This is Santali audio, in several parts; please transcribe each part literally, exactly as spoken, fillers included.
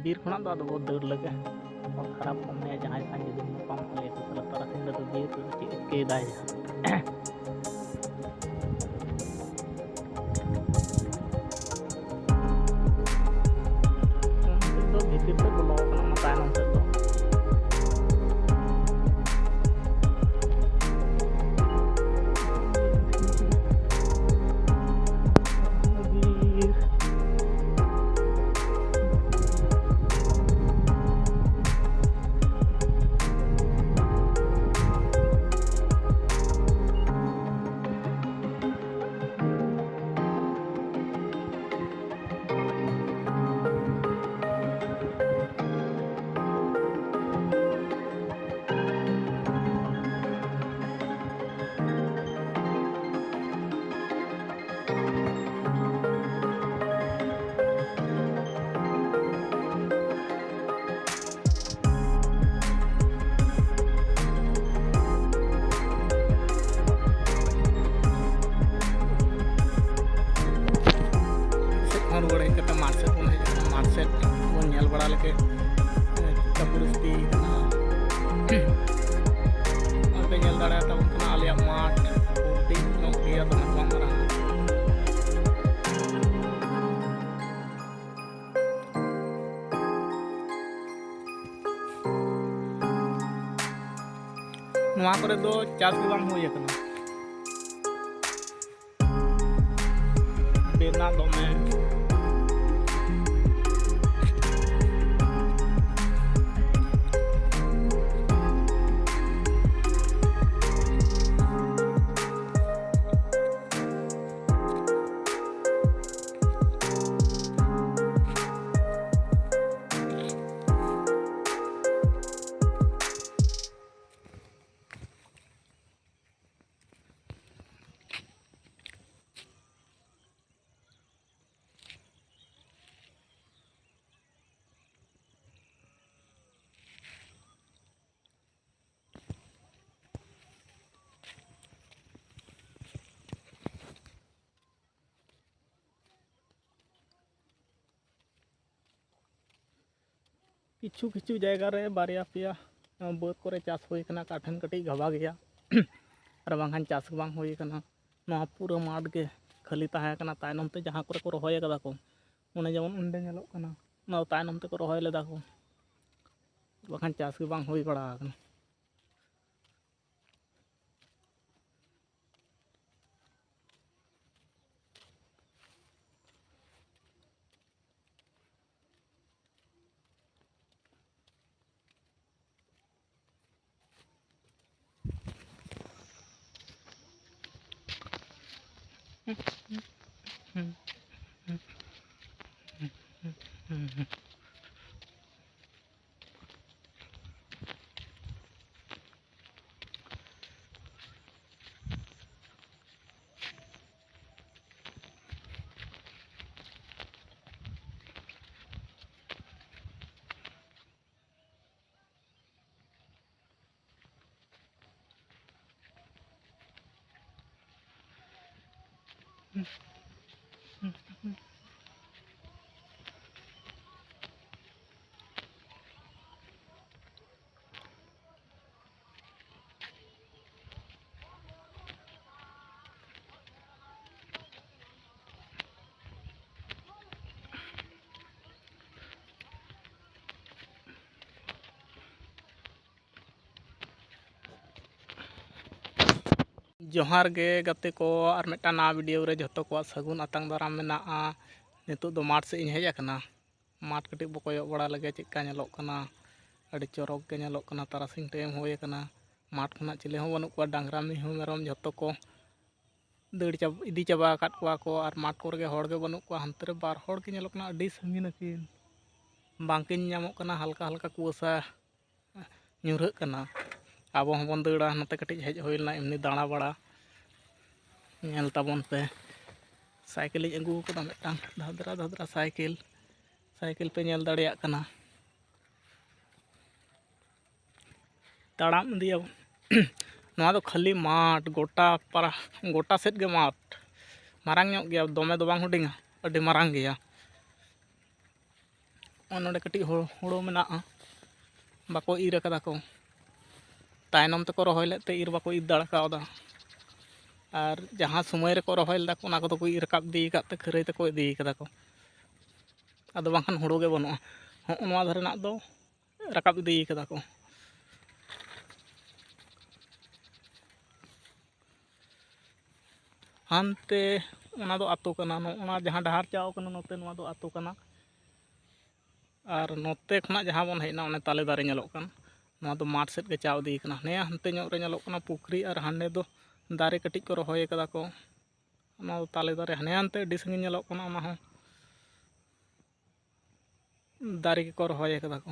ᱵᱤᱨ ᱠᱷᱚᱱᱟᱜ ᱫᱚ ᱟᱫᱚ ᱵᱚ ᱫᱟᱹᱲ ᱞᱮᱜᱮ᱾ ᱦᱚᱲ ᱠᱷᱟᱨᱟᱯ ᱠᱚ ᱢᱚᱱᱮᱭᱟ ᱡᱟᱦᱟᱸᱭ ᱥᱟᱶ ᱡᱩᱫᱤ ᱧᱟᱯᱟᱢ ᱠᱚ ᱞᱟᱹᱭ ᱟᱠᱚ, "ᱥᱟᱞᱟ ᱛᱟᱨᱟᱥᱤᱧ ᱨᱮᱫᱚ ᱵᱤᱨ ᱨᱮᱫᱚ ᱪᱮᱫ ᱮ ᱪᱤᱠᱟᱹᱭᱮᱫᱟᱭ?" ᱱᱤᱛᱚᱜ ᱫᱚ ᱵᱷᱤᱛᱤᱨ ᱛᱮ ᱵᱚᱞᱚ ᱟᱠᱟᱱᱟ ᱚᱱᱟ ᱛᱟᱭᱱᱚᱢ ᱥᱮᱫ ᱫᱚ᱾ ᱥᱮᱫ ᱠᱷᱚᱱ ᱨᱩᱣᱟᱹᱲ ᱦᱮᱡ ᱠᱟᱛᱮ ᱢᱟᱴᱷ ᱥᱮᱫ ᱵᱚᱱ ᱦᱮᱡ ᱟᱠᱟᱱᱟ᱾ ᱢᱟᱴᱷ ᱥᱮᱫ ᱵᱚᱱ ᱧᱮᱞ ᱵᱟᱲᱟ ᱞᱮᱜᱮ, ᱪᱮᱫᱠᱟ ᱯᱚᱨᱤᱥᱛᱷᱤᱛᱤ ᱠᱟᱱᱟ᱾ ᱱᱚᱛᱮ ᱧᱮᱞ ᱫᱟᱲᱮᱭᱟᱛᱟᱵᱚᱱ ᱠᱟᱱᱟ ᱟᱞᱮᱭᱟᱜ ᱢᱟᱴᱷ ᱦᱩᱰᱤᱧ ᱧᱚᱜ ᱜᱮᱭᱟ, ᱫᱚᱢᱮ ᱵᱟᱝ ᱢᱟᱨᱟᱝᱟ᱾ ᱱᱚᱣᱟ ᱠᱚᱨᱮ ᱫᱚ ᱪᱟᱥ ᱜᱮ ᱵᱟᱝ ᱦᱩᱭ ᱟᱠᱟᱱᱟ᱾ ᱵᱮᱱᱟᱣ ᱫᱚᱢᱮ᱾ ᱠᱤᱪᱷᱩ ᱠᱤᱪᱷᱩ ᱡᱟᱭᱜᱟ ᱨᱮ ᱵᱟᱨᱭᱟ ᱯᱮᱭᱟ ᱵᱟᱹᱫᱽ ᱠᱚᱨᱮ ᱪᱟᱥ ᱦᱩᱭ ᱠᱟᱱᱟ, ᱚᱠᱟ ᱴᱷᱮᱱ ᱠᱟᱹᱴᱤᱡ ᱜᱟᱵᱷᱟ ᱜᱮᱭᱟ ᱟᱨ ᱵᱟᱝᱠᱷᱟᱱ ᱪᱟᱥ ᱜᱮ ᱵᱟᱝ ᱦᱩᱭ ᱠᱟᱱᱟ᱾ ᱱᱚᱣᱟ ᱯᱩᱨᱟᱹ ᱢᱟᱴᱷ ᱜᱮ ᱠᱷᱟᱹᱞᱤ ᱛᱟᱦᱮᱸ ᱠᱟᱱᱟ᱾ ᱛᱟᱭᱱᱚᱢ ᱛᱮ ᱡᱟᱦᱟᱸ ᱠᱚᱨᱮ ᱠᱚ ᱨᱚᱦᱚᱭ ᱠᱟᱫᱟ ᱠᱚ, ᱚᱱᱮ ᱡᱮᱢᱚᱱ ᱚᱸᱰᱮ ᱧᱮᱞᱚᱜ ᱠᱟᱱᱟ, ᱚᱱᱟ ᱫᱚ ᱛᱟᱭᱱᱚᱢ ᱛᱮᱠᱚ ᱨᱚᱦᱚᱭ ᱞᱮᱫᱟ ᱠᱚ, ᱵᱟᱠᱷᱟᱱ ᱪᱟᱥ ᱜᱮ ᱵᱟᱝ ᱦᱩᱭ ᱵᱟᱲᱟ ᱟᱠᱟᱱᱟ᱾ ᱡᱚᱦᱟᱨ ᱜᱮ ᱜᱟᱛᱮ ᱠᱚ, ᱟᱨ ᱢᱤᱫᱴᱟᱝ ᱱᱟᱣᱟ video ᱨᱮ ᱡᱷᱚᱛᱚ ᱠᱚᱣᱟᱜ ᱥᱟᱹᱜᱩᱱ ᱟᱛᱟᱝ ᱫᱟᱨᱟᱢ ᱢᱮᱱᱟᱜᱼᱟ᱾ ᱱᱤᱛᱚᱜ ᱫᱚ ᱢᱟᱴᱷ ᱥᱮᱫ ᱤᱧ ᱦᱮᱡ ᱟᱠᱟᱱᱟ᱾ ᱢᱟᱴᱷ ᱠᱟᱹᱴᱤᱡ ᱵᱚ ᱠᱚᱭᱚᱜ ᱵᱟᱲᱟ ᱞᱮᱜᱮ, ᱪᱮᱫᱠᱟ ᱧᱮᱞᱚᱜ ᱠᱟᱱᱟ᱾ ᱟᱹᱰᱤ ᱪᱚᱨᱚᱠ ᱜᱮ ᱧᱮᱞᱚᱜ ᱠᱟᱱᱟ᱾ ᱛᱟᱨᱟᱥᱤᱧ time ᱦᱩᱭ ᱟᱠᱟᱱᱟ᱾ ᱢᱟᱴᱷ ᱠᱷᱚᱱᱟᱜ ᱪᱤᱞᱤ ᱦᱚᱸ ᱵᱟᱹᱱᱩᱜ ᱠᱚᱣᱟ᱾ ᱰᱟᱝᱨᱟ, ᱢᱤᱦᱩ, ᱢᱮᱨᱚᱢ ᱡᱷᱚᱛᱚ ᱠᱚ ᱫᱟᱹᱲ ᱪᱟᱵ-, ᱤᱫᱤ ᱪᱟᱵᱟ ᱟᱠᱟᱫ ᱠᱚᱣᱟ ᱠᱚ᱾ ᱟᱨ ᱢᱟᱴᱷ ᱠᱚᱨᱮ ᱜᱮ ᱦᱚᱲ ᱜᱮ ᱵᱟᱹᱱᱩᱜ ᱠᱚᱣᱟ᱾ ᱦᱟᱱᱛᱮ ᱨᱮ ᱵᱟᱨ ᱦᱚᱲ ᱠᱤᱱ ᱧᱮᱞᱚᱜ ᱠᱟᱱᱟ, ᱟᱹᱰᱤ ᱥᱟᱺᱜᱤᱧ ᱟᱹᱠᱤᱱ, ᱵᱟᱝᱠᱤᱱ ᱧᱟᱢᱚᱜ ᱠᱟᱱᱟ᱾ ᱦᱟᱞᱠᱟ ᱦᱟᱞᱠᱟ ᱠᱩᱣᱟᱹᱥᱟ ᱧᱩᱨᱦᱟᱹᱜ ᱠᱟᱱᱟ᱾ ᱟᱵᱚ ᱦᱚᱸᱵᱚᱱ ᱫᱟᱹᱲᱟ᱾ ᱱᱚᱛᱮ ᱠᱟᱹᱴᱤᱡ ᱦᱮᱡ ᱦᱩᱭ ᱞᱮᱱᱟ, ᱮᱢᱱᱤ ᱫᱟᱬᱟ ᱵᱟᱲᱟ᱾ ᱧᱮᱞ ᱛᱟᱵᱚᱱ ᱯᱮ, ᱥᱟᱭᱠᱮᱞ ᱤᱧ ᱟᱹᱜᱩ ᱟᱠᱟᱫᱟ ᱢᱤᱫᱴᱟᱝ, ᱫᱷᱟᱫᱽᱨᱟ ᱫᱷᱟᱫᱽᱨᱟ ᱥᱟᱭᱠᱮᱞ᱾ ᱥᱟᱭᱠᱮᱞ ᱯᱮ ᱧᱮᱞ ᱫᱟᱲᱮᱭᱟᱜ ᱠᱟᱱᱟ᱾ ᱛᱟᱲᱟᱢ ᱤᱫᱤᱭᱟᱵᱚᱱ᱾ ᱱᱚᱣᱟ ᱫᱚ ᱠᱷᱟᱹᱞᱤ ᱢᱟᱴᱷ, ᱜᱚᱴᱟ ᱯᱟᱨᱟ, ᱜᱚᱴᱟ ᱥᱮᱫ ᱜᱮ ᱢᱟᱴᱷ᱾ ᱢᱟᱨᱟᱝ ᱧᱚᱜ ᱜᱮᱭᱟ, ᱫᱚᱢᱮ ᱫᱚ ᱵᱟᱝ ᱦᱩᱰᱤᱧᱟ, ᱟᱹᱰᱤ ᱢᱟᱨᱟᱝ ᱜᱮᱭᱟ᱾ ᱱᱚᱜᱼᱚᱭ ᱱᱚᱰᱮ ᱠᱟᱹᱴᱤᱡ ᱦᱳ-, ᱦᱳᱲᱳ ᱢᱮᱱᱟᱜᱼᱟ, ᱵᱟᱠᱚ ᱤᱨ ᱟᱠᱟᱫᱟ ᱠᱚ᱾ ᱛᱟᱭᱱᱚᱢ ᱛᱮᱠᱚ ᱨᱚᱦᱚᱭ ᱞᱮᱫ ᱛᱮ ᱤᱨ ᱵᱟᱠᱚ ᱤᱨ ᱫᱟᱲᱮ ᱠᱟᱣᱫᱟ᱾ ᱟᱨ ᱡᱟᱦᱟᱸ ᱥᱚᱢᱚᱭ ᱨᱮᱠᱚ ᱨᱚᱦᱚᱭ ᱞᱮᱫᱟ ᱠᱚ, ᱚᱱᱟ ᱠᱚᱫᱚ ᱠᱚ ᱤᱨ ᱨᱟᱠᱟᱵ ᱤᱫᱤ ᱟᱠᱟᱫ ᱛᱮ ᱠᱷᱟᱹᱨᱟᱹᱭ ᱛᱮᱠᱚ ᱤᱫᱤ ᱠᱟᱫᱟ ᱠᱚ᱾ ᱟᱫᱚ ᱵᱟᱝᱠᱷᱟᱱ ᱦᱳᱲᱳ ᱜᱮ ᱵᱟᱹᱱᱩᱜᱼᱟ᱾ ᱦᱚᱸᱜᱼᱚ ᱱᱚᱣᱟ ᱫᱷᱟᱨᱮ ᱨᱮᱱᱟᱜ ᱫᱚ ᱨᱟᱠᱟᱵ ᱤᱫᱤ ᱠᱟᱫᱟ ᱠᱚ᱾ ᱦᱟᱱᱛᱮ ᱚᱱᱟ ᱫᱚ ᱟᱛᱳ ᱠᱟᱱᱟ, ᱱᱚᱜᱼᱚ ᱱᱟ ᱡᱟᱦᱟᱸ ᱰᱟᱦᱟᱨ ᱪᱟᱣ ᱠᱟᱱᱟ ᱱᱚᱛᱮ, ᱱᱚᱣᱟ ᱫᱚ ᱟᱛᱳ ᱠᱟᱱᱟ᱾ ᱟᱨ ᱱᱚᱛᱮ ᱠᱷᱚᱱᱟᱜ ᱡᱟᱦᱟᱸ ᱵᱚᱱ ᱦᱮᱡ ᱮᱱᱟ, ᱚᱱᱮ ᱛᱟᱞᱮ ᱫᱟᱨᱮ ᱧᱮᱞᱚᱜ ᱠᱟᱱ, ᱱᱚᱣᱟ ᱫᱚ ᱢᱟᱴᱷ ᱥᱮᱫ ᱜᱮ ᱪᱟᱣ ᱤᱫᱤ ᱠᱟᱱᱟ᱾ ᱦᱟᱱᱮ ᱦᱟᱱᱛᱮ ᱧᱚᱜ ᱨᱮ ᱧᱮᱞᱚᱜ ᱠᱟᱱᱟ ᱯᱩᱠᱷᱨᱤ, ᱟᱨ ᱦᱟᱸᱰᱮ ᱫᱚ ᱫᱟᱨᱮ ᱠᱟᱹᱴᱤᱡ ᱠᱚ ᱨᱚᱦᱚᱭ ᱠᱟᱫᱟ ᱠᱚ᱾ ᱚᱱᱟ ᱫᱚ ᱛᱟᱞᱮ ᱫᱟᱨᱮ, ᱦᱟᱱᱮ ᱦᱟᱱᱛᱮ ᱟᱹᱰᱤ ᱥᱟᱺᱜᱤᱧ ᱧᱮᱞᱚᱜ ᱠᱟᱱᱟ, ᱚᱱᱟ ᱦᱚᱸ ᱫᱟᱨᱮ ᱜᱮᱠᱚ ᱨᱚᱦᱚᱭ ᱠᱟᱫᱟ ᱠᱚ᱾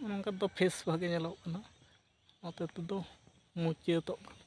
ᱱᱚᱝᱠᱟ ᱫᱚ ᱯᱷᱮᱥ ᱵᱷᱟᱜᱮ ᱧᱮᱞᱚᱜ ᱠᱟᱱᱟ᱾ ᱱᱚᱛᱮ ᱛᱮᱫᱚ ᱢᱩᱪᱟᱹᱫᱚᱜ ᱠᱟᱱᱟ᱾